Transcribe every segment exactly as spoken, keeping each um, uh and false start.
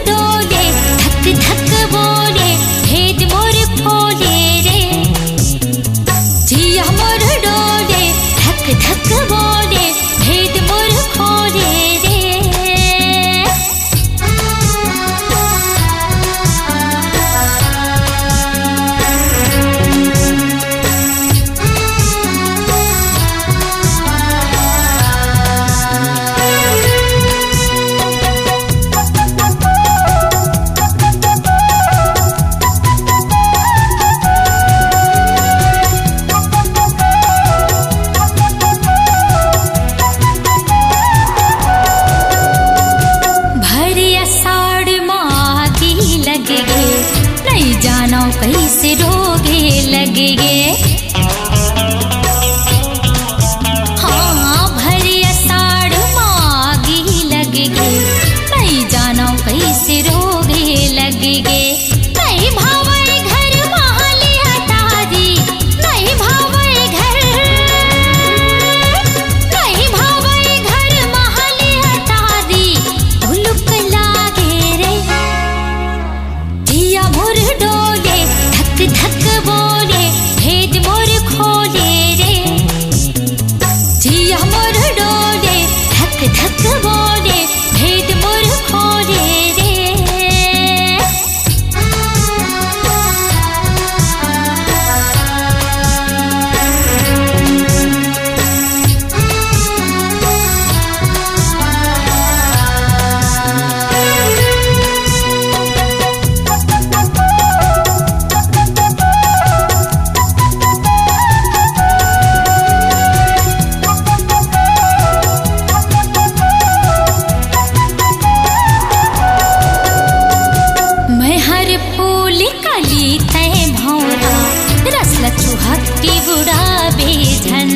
डोले, धक धक बोले, भेद मोर खोले रे। जिया मोर डोले, धक धक बोले, भेद मोर खोले रे। भरिया साड़ मागी लग गे, नइ जानो कइसे रोगे लग गे। हाँ, भरिया साड़ मागी लग गे, नइ जानो कइसे रोगे लग गे। नइ भावय घर महलिया तारी, नइ भावय घर, नइ भावय घर महलिया तारी, भुलुक लागे रे। जिया मोर डोले, धक धक बोले, भेद मोर खोले रे। जिया मोर डोले, धक धक बोले, भेद मोर खोले रे। मैं हर फूल कली तय भौरा, रस ल चुहक के उड़ाबे झन।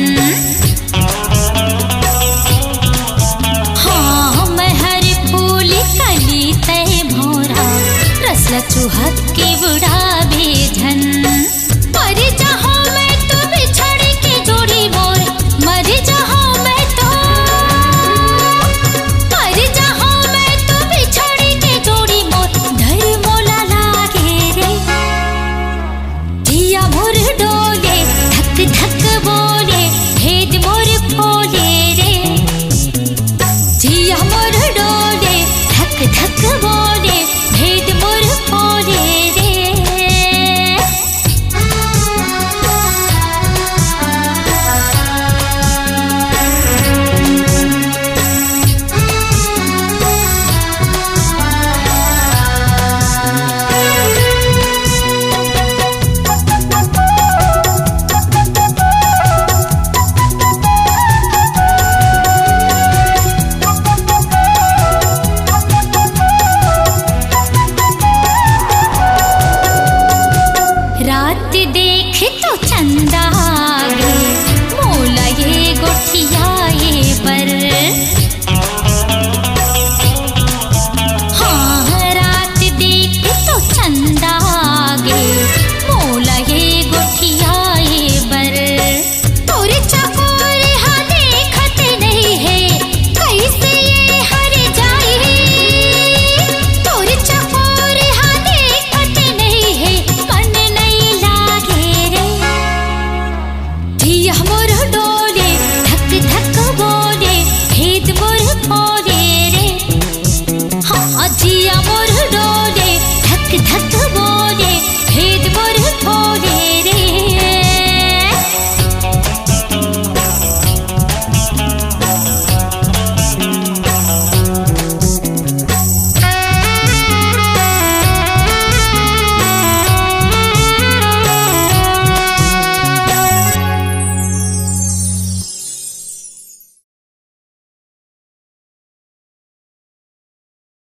हाँ, मैं हर फूल कली तय भौरा, रस ल चुहक के उड़ा